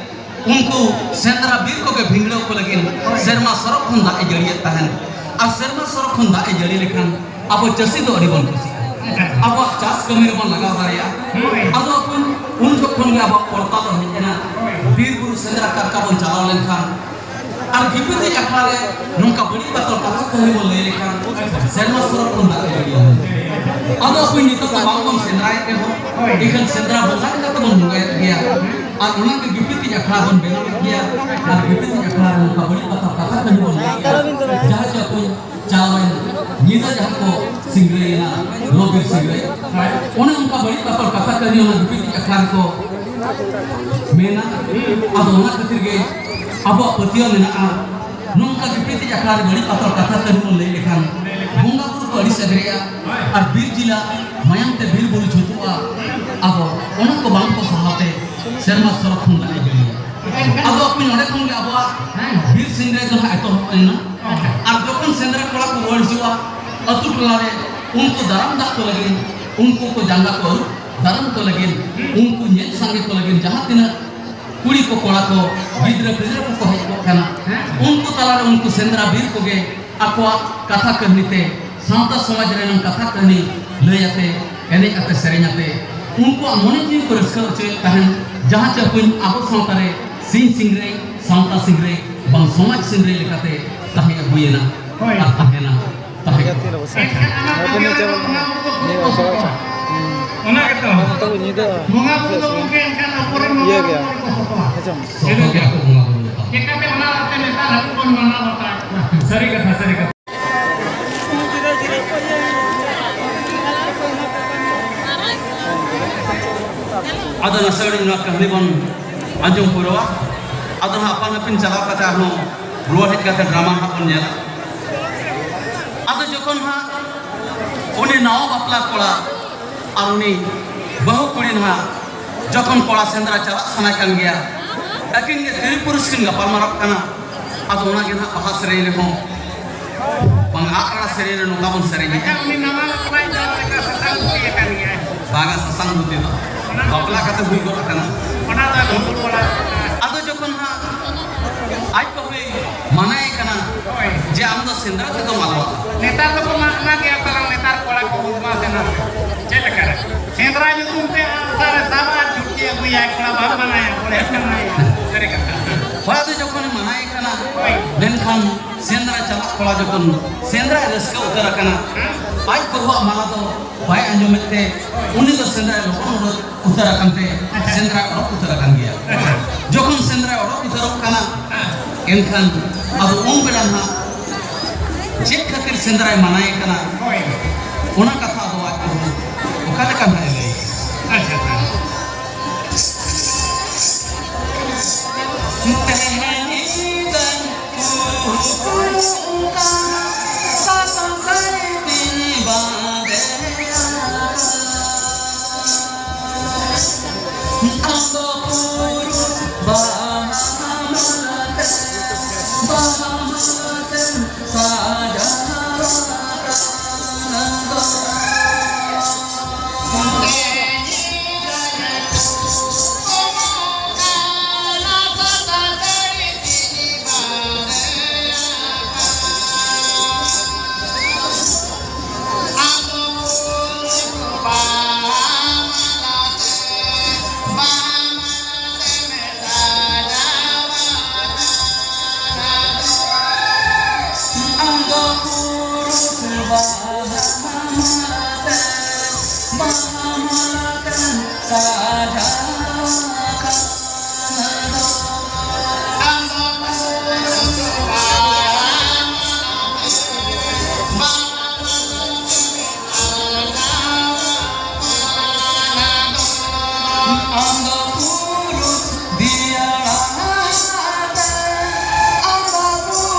ᱩᱱᱠᱩ ᱥᱮᱸᱫᱽᱨᱟ ᱵᱤᱨ ᱠᱚᱜᱮ ᱵᱷᱤᱸᱫᱲᱟᱹᱣ ᱠᱚ ᱞᱟᱹᱜᱤᱫ ᱥᱮᱨᱢᱟ ᱥᱚᱨᱚᱜ ᱠᱷᱚᱱ ᱫᱟᱜ ᱮ ᱡᱟᱹᱲᱤᱭᱮᱫ ᱛᱟᱦᱮᱱ᱾ ᱟᱨ ᱥᱮᱨᱢᱟ ᱥᱚᱨᱚᱜ ᱠᱷᱚᱱ ᱫᱟᱜ ᱮ ᱡᱟᱹᱲᱤ ᱞᱮᱠᱷᱟᱱ ᱟᱵᱚ ᱪᱟᱹᱥᱤ ᱫᱚ ᱟᱹᱰᱤ ᱵᱚᱱ ᱠᱩᱥᱤᱜᱼᱟ, ᱟᱵᱚᱣᱟᱜ ᱪᱟᱥ ᱠᱟᱹᱢᱤ ᱨᱮᱵᱚᱱ ᱞᱟᱜᱟᱣ ᱫᱟᱲᱮᱭᱟᱜᱼᱟ᱾ ᱟᱫᱚ ᱩᱱ, ᱩᱱ ᱡᱚᱠᱷᱚᱱ ᱜᱮ ᱟᱵᱚᱣᱟᱜ ᱯᱚᱲᱛᱟ ᱫᱚ ᱦᱮᱡ ᱮᱱᱟ, ᱵᱤᱨ ᱵᱩᱨᱩ ᱥᱮᱸᱫᱽᱨᱟ ᱠᱟᱨᱠᱟ ᱵᱚᱱ ᱪᱟᱞᱟᱣ ᱞᱮᱱᱠᱷᱟᱱ ᱟᱨ ᱜᱤᱯᱤᱛᱤᱡ ᱟᱠᱷᱲᱟ ᱨᱮ ᱱᱚᱝᱠᱟ ᱵᱟᱹᱲᱤᱡ ᱵᱟᱛᱚᱞ ᱠᱟᱛᱷᱟ ᱠᱟᱹᱦᱱᱤ ᱵᱚᱱ ᱞᱟᱹᱭ ᱞᱮᱠᱷᱟᱱ ᱥᱮᱨᱢᱟ ᱥᱚᱨᱚᱜ ᱠᱷᱚᱱ ᱫᱟᱜ ᱮ ᱡᱟᱹᱲᱤᱭᱟ᱾ ᱟᱫᱚ ᱟᱵᱚ ᱱᱤᱛᱚᱜ ᱫᱚ ᱵᱟᱝ ᱵᱚᱱ ᱥᱮᱸᱫᱽᱨᱟᱭᱮᱫ ᱨᱮᱦᱚᱸ, ᱮᱱᱠᱷᱟᱱ ᱥᱮᱸᱫᱽᱨᱟ ᱵᱚᱸᱜᱟ ᱞᱮᱠᱟ ᱛᱮᱵᱚᱱ ᱵᱚᱸᱜᱟᱭᱮᱫ ᱜᱮᱭᱟ᱾ ᱟᱨ ᱚᱱᱟ ᱜᱮ ᱜᱤᱯᱤᱛᱤᱡ ᱟᱠᱷᱲᱟ ᱵᱚᱱ ᱵᱮᱱᱟᱣᱮᱫ ᱜᱮᱭᱟ᱾ ᱟᱨ ᱜᱤᱯᱤᱛᱤᱡ ᱟᱠᱷᱲᱟ ᱨᱮ ᱱᱚᱝᱠᱟ ᱵᱟᱹᱲᱤᱡ ᱵᱟᱛᱚᱞ ᱠᱟᱛᱷᱟ ᱠᱟᱹᱦᱱᱤ ᱵᱚᱱ ᱞᱟᱹᱭᱮᱫ ᱜᱮᱭᱟ᱾ ᱡᱟᱦᱟᱸ ᱪᱮ ᱚᱠᱚᱭ ᱪᱟᱞᱟᱣᱮᱱ ᱧᱤᱫᱟᱹ ᱡᱟᱦᱟᱸ ᱠᱚ ᱥᱤᱝᱨᱟᱹᱭᱮᱱᱟ, ᱞᱚᱵᱤᱨ ᱥᱤᱝᱨᱟᱹᱭ, ᱚᱱᱮ ᱚᱱᱠᱟ ᱵᱟᱹᱲᱤᱡ ᱵᱟᱛᱚᱞ ᱠᱟᱛᱷᱟ ᱠᱟᱹᱦᱱᱤ ᱚᱱᱟ ᱜᱤᱯᱤᱛᱤᱡ ᱟᱠᱷᱲᱟ ᱨᱮᱠᱚ ᱢᱮᱱᱟ᱾ ᱟᱫᱚ ᱚᱱᱟ ᱠᱷᱟᱹᱛᱤᱨ ᱜᱮ ᱟᱵᱚᱣᱟᱜ ᱯᱟᱹᱛᱭᱟᱹᱣ ᱢᱮᱱᱟᱜᱼᱟ, ᱱᱚᱝᱠᱟ ᱜᱤᱯᱤᱛᱤᱡ ᱟᱠᱷᱲᱟ ᱨᱮ ᱵᱟᱹᱲᱤᱡ ᱵᱟᱛᱚᱞ ᱠᱟᱛᱷᱟ ᱠᱟᱹᱦᱱᱤ ᱵᱚᱱ ᱞᱟᱹᱭ ᱞᱮᱠᱷᱟᱱ ᱵᱚᱸᱜᱟ ᱵᱩᱨᱩ ᱠᱚ ᱟᱹᱲᱤᱥ ᱮᱫᱨᱮᱜᱼᱟ ᱟᱨ ᱵᱤᱨ ᱡᱤᱞᱟ ᱢᱟᱭᱟᱢ ᱛᱮ ᱵᱤᱨ ᱵᱩᱨᱩ ᱪᱷᱩᱛᱩᱜᱼᱟ᱾ ᱟᱫᱚ ᱚᱱᱟ ᱠᱚ ᱵᱟᱝ ᱠᱚ ᱥᱟᱦᱟᱣ ᱛᱮ ᱥᱮᱨᱢᱟ ᱥᱚᱨᱚᱜ ᱠᱷᱚᱱ ᱫᱟᱜ ᱮ ᱡᱟᱹᱲᱤᱭᱟ᱾ ᱟᱫᱚ ᱟᱯᱮ ᱱᱚᱰᱮ ᱠᱷᱚᱱ ᱜᱮ ᱟᱵᱚᱣᱟᱜ ᱵᱤᱨ ᱥᱮᱸᱫᱽᱨᱟ ᱫᱚ ᱦᱟᱸᱜ ᱮᱛᱚᱦᱚᱵ ᱮᱱᱟ᱾ ᱟᱨ ᱡᱚᱠᱷᱚᱱ ᱥᱮᱸᱫᱽᱨᱟ ᱠᱚᱲᱟ ᱠᱚ ᱨᱩᱣᱟᱹᱲ ᱦᱤᱡᱩᱜᱼᱟ, ᱟᱹᱛᱩ ᱴᱚᱞᱟ ᱨᱮ ᱩᱱᱠᱩ ᱫᱟᱨᱟᱢ ᱫᱟᱜ ᱠᱚ ᱞᱟᱹᱜᱤᱫ, ᱩᱱᱠᱩ ᱠᱚ ᱡᱟᱸᱜᱟ ᱠᱚ ᱟᱹᱨᱩᱵ ᱫᱟᱨᱟᱢ ᱠᱚ ᱞᱟᱹᱜᱤᱫ, ᱩᱱᱠᱩ ᱧᱮᱞ ᱥᱟᱸᱜᱮ ᱠᱚ ᱞᱟᱹᱜᱤᱫ ᱡᱟᱦᱟᱸ ᱛᱤᱱᱟᱹᱜ ᱠᱩᱲᱤ ᱠᱚ ᱠᱚᱲᱟ ᱠᱚ ᱜᱤᱫᱽᱨᱟᱹ ᱯᱤᱫᱽᱨᱟᱹ ᱠᱚᱠᱚ ᱦᱮᱡ ᱠᱚᱜ ᱠᱟᱱᱟ, ᱩᱱᱠᱩ ᱛᱟᱞᱟᱨᱮ ᱩᱱᱠᱩ ᱥᱮᱸᱫᱽᱨᱟ ᱵᱤᱨ ᱠᱚᱜᱮ ᱟᱠᱚᱣᱟᱜ ᱠᱟᱛᱷᱟ ᱠᱟᱹᱦᱱᱤ ᱛᱮ, ᱥᱟᱶᱛᱟ ᱥᱚᱢᱟᱡᱽ ᱨᱮᱱᱟᱜ ᱠᱟᱛᱷᱟ ᱠᱟᱹᱦᱱᱤ ᱞᱟᱹᱭ ᱟᱛᱮ, ᱮᱱᱮᱡ ᱟᱛᱮ, ᱥᱮᱨᱮᱧ ᱟᱛᱮ ᱩᱱᱠᱩᱣᱟᱜ ᱢᱚᱱᱮ ᱡᱤᱣᱤ ᱠᱚ ᱨᱟᱹᱥᱠᱟᱹ ᱦᱚᱪᱚᱭᱮᱫ ᱛᱟᱦᱮᱸᱱ᱾ ᱡᱟᱦᱟᱸ ᱪᱮ ᱦᱩᱭ ᱟᱵᱚ ᱥᱟᱶᱛᱟ ᱨᱮ ᱥᱤᱧ ᱥᱤᱝᱨᱟᱹᱭ, ᱥᱟᱶᱛᱟ ᱥᱤᱝᱨᱟᱹᱭ, ᱵᱟᱝ ᱥᱚᱢᱟᱡᱽ ᱥᱤᱝᱨᱟᱹᱭ ᱞᱮᱠᱟᱛᱮ ᱛᱟᱦᱮᱸ ᱟᱹᱜᱩᱭᱮᱱᱟ ᱦᱳᱭ᱾ ᱟᱨ ᱛᱟᱦᱮᱱᱟ, ᱛᱟᱦᱮᱸ ᱠᱟᱱᱟ᱾ ᱮᱱᱠᱷᱟᱱ ᱚᱱᱟ ᱠᱚᱜᱮ ᱟᱵᱚ ᱵᱚᱸᱜᱟ ᱵᱩᱨᱩ ᱠᱚ ᱥᱚᱛᱚ ᱥᱚᱛᱚ᱾ ᱚᱱᱟ ᱜᱮᱛᱚ᱾ ᱵᱚᱸᱜᱟ ᱵᱩᱨᱩ ᱫᱚ ᱜᱚᱢᱠᱮ ᱮᱱᱠᱷᱟᱱ ᱟᱵᱚᱨᱮᱱ ᱵᱚᱸᱜᱟ ᱵᱩᱨᱩ ᱠᱚ ᱥᱚᱛᱚᱜᱼᱟ᱾ ᱥᱚᱛᱚ ᱜᱮᱭᱟ ᱠᱚ ᱵᱚᱸᱜᱟ ᱵᱩᱨᱩ ᱫᱚ᱾ ᱪᱮᱠᱟᱛᱮ ᱚᱱᱟ ᱟᱛᱮ ᱱᱮᱛᱟᱨ ᱦᱟᱹᱵᱤᱡ ᱵᱚᱱ ᱢᱟᱱᱟᱣ ᱵᱟᱛᱟᱣᱮᱫ ᱠᱚᱣᱟ? ᱥᱟᱹᱨᱤ ᱠᱟᱛᱷᱟ, ᱥᱟᱹᱨᱤ ᱠᱟᱛᱷᱟ᱾ ᱟᱫᱚ ᱱᱟᱥᱮ ᱦᱩᱰᱤᱧ ᱱᱚᱣᱟ ᱠᱟᱹᱦᱱᱤ ᱵᱚᱱ ᱟᱸᱡᱚᱢ ᱯᱩᱨᱟᱹᱣᱟ᱾ ᱟᱫᱚ ᱦᱟᱸᱜ ᱟᱯᱟᱱ ᱟᱹᱯᱤᱱ ᱪᱟᱞᱟᱣ ᱠᱟᱛᱮ ᱟᱨᱦᱚᱸ ᱨᱩᱣᱟᱹᱲ ᱦᱮᱡ ᱠᱟᱛᱮ ᱰᱨᱟᱢᱟ ᱦᱟᱸᱜ ᱵᱚᱱ ᱧᱮᱞᱟ᱾ ᱟᱫᱚ ᱡᱚᱠᱷᱚᱱ ᱦᱟᱸᱜ ᱩᱱᱤ ᱱᱟᱣᱟ ᱵᱟᱯᱞᱟ ᱠᱚᱲᱟ ᱟᱨ ᱩᱱᱤ ᱵᱟᱹᱦᱩ ᱠᱩᱲᱤ ᱱᱟᱦᱟᱜ ᱡᱚᱠᱷᱚᱱ ᱠᱚᱲᱟ ᱥᱮᱸᱫᱽᱨᱟ ᱪᱟᱞᱟᱜ ᱥᱟᱱᱟᱭ ᱠᱟᱱ ᱜᱮᱭᱟ, ᱟᱹᱠᱤᱱ ᱜᱮ ᱛᱤᱨᱤ ᱯᱩᱨᱩᱥ ᱠᱤᱱ ᱜᱟᱯᱟᱞ ᱢᱟᱨᱟᱜ ᱠᱟᱱᱟ᱾ ᱟᱫᱚ ᱚᱱᱟ ᱜᱮ ᱱᱟᱦᱟᱜ ᱵᱟᱦᱟ ᱥᱮᱨᱮᱧ ᱨᱮᱦᱚᱸ, ᱵᱟᱝ, ᱟᱜ ᱨᱟᱲᱟ ᱥᱮᱨᱮᱧ ᱨᱮ ᱱᱚᱝᱠᱟ ᱵᱚᱱ ᱥᱮᱨᱮᱧᱮᱫᱼᱟ᱾ ᱟᱪᱪᱷᱟ, ᱩᱱᱤ ᱱᱟᱣᱟ ᱵᱟᱯᱞᱟᱭ ᱪᱟᱞᱟᱣ ᱞᱮᱠᱟ ᱥᱟᱥᱟᱝ ᱫᱷᱩᱛᱤ ᱟᱠᱟᱱ ᱜᱮᱭᱟᱭ᱾ ᱵᱟᱝᱟ, ᱥᱟᱥᱟᱝ ᱫᱷᱩᱛᱤ ᱫᱚ ᱵᱟᱯᱞᱟ ᱠᱟᱛᱮ ᱦᱩᱭ ᱜᱚᱫ ᱟᱠᱟᱱᱟ᱾ ᱚᱱᱟ ᱫᱚ ᱵᱷᱩᱞ ᱵᱟᱲᱟ᱾ ᱟᱫᱚ ᱡᱚᱠᱷᱚᱱ ᱦᱟᱸᱜ ᱟᱡ ᱵᱟᱹᱦᱩᱭ ᱢᱟᱱᱟᱭᱮ ᱠᱟᱱᱟ, ᱦᱳᱭ᱾ ᱡᱮ ᱟᱢ ᱫᱚ ᱥᱮᱸᱫᱽᱨᱟ ᱛᱮᱫᱚᱢ ᱟᱞᱚᱣᱟ᱾ ᱱᱮᱛᱟᱨ ᱫᱚᱠᱚ ᱢᱟᱱᱟ ᱜᱮᱭᱟ ᱛᱟᱞᱟᱝ, ᱱᱮᱛᱟᱨ ᱠᱚᱲᱟ ᱠᱚ ᱵᱚᱫᱢᱟᱥ ᱮᱱᱟ᱾ ᱪᱮᱫ ᱞᱮᱠᱟ ᱨᱮ? ᱥᱮᱸᱫᱽᱨᱟ ᱧᱩᱛᱩᱢ ᱛᱮ ᱟᱜ ᱥᱟᱨ ᱮ ᱥᱟᱵᱟ ᱟᱨ ᱡᱷᱩᱴᱤ ᱟᱹᱜᱩᱭᱟᱭ, ᱠᱚᱲᱟ ᱵᱟᱢ ᱢᱟᱱᱟᱭᱟ, ᱠᱚᱲᱟ ᱮᱢ ᱢᱟᱱᱟᱭᱟ᱾ ᱥᱟᱹᱨᱤ ᱠᱟᱛᱷᱟ᱾ ᱦᱳᱭ, ᱟᱫᱚ ᱡᱚᱠᱷᱚᱱᱮ ᱢᱟᱱᱟᱭᱮ ᱠᱟᱱᱟ, ᱦᱳᱭ᱾ ᱢᱮᱱᱠᱷᱟᱱ ᱥᱮᱸᱫᱽᱨᱟ ᱪᱟᱞᱟᱜ ᱠᱚᱲᱟ ᱡᱚᱠᱷᱚᱱ ᱥᱮᱸᱫᱽᱨᱟᱭ ᱨᱟᱹᱥᱠᱟᱹ ᱩᱛᱟᱹᱨ ᱟᱠᱟᱱᱟ, ᱟᱡ ᱵᱟᱹᱦᱩᱣᱟᱜ ᱢᱟᱱᱟ ᱫᱚ ᱵᱟᱭ ᱟᱸᱡᱚᱢᱮᱫ ᱛᱮ, ᱩᱱᱤ ᱫᱚ ᱥᱮᱸᱫᱽᱨᱟᱭ ᱞᱚᱜᱚᱱ ᱩᱰᱩᱠ ᱩᱛᱟᱹᱨ ᱟᱠᱟᱱ ᱛᱮ, ᱥᱮᱸᱫᱽᱨᱟᱭ ᱚᱰᱚᱠ ᱩᱛᱟᱹᱨ ᱟᱠᱟᱱ ᱜᱮᱭᱟ᱾ ᱡᱚᱠᱷᱚᱱ ᱥᱮᱸᱫᱽᱨᱟᱭ ᱚᱰᱚᱠ ᱩᱛᱟᱹᱨᱚᱜ ᱠᱟᱱᱟ, ᱮᱱᱠᱷᱟᱱ ᱟᱫᱚ ᱩᱱ ᱵᱮᱲᱟ ᱱᱟᱦᱟᱜ ᱪᱮᱫ ᱠᱷᱟᱹᱛᱤᱨ ᱥᱮᱸᱫᱽᱨᱟᱭ ᱢᱟᱱᱟᱭᱮ ᱠᱟᱱᱟ, ᱦᱳᱭ᱾ ᱚᱱᱟ ᱠᱟᱛᱷᱟ ᱟᱫᱚ ᱟᱡ ᱵᱟᱹᱦᱩ ᱚᱠᱟ ᱞᱮᱠᱟ ᱱᱟᱦᱟᱜ ᱮ ᱞᱟᱹᱭᱟ? ᱟᱪᱪᱷᱟ, ᱟᱪᱪᱷᱟ᱾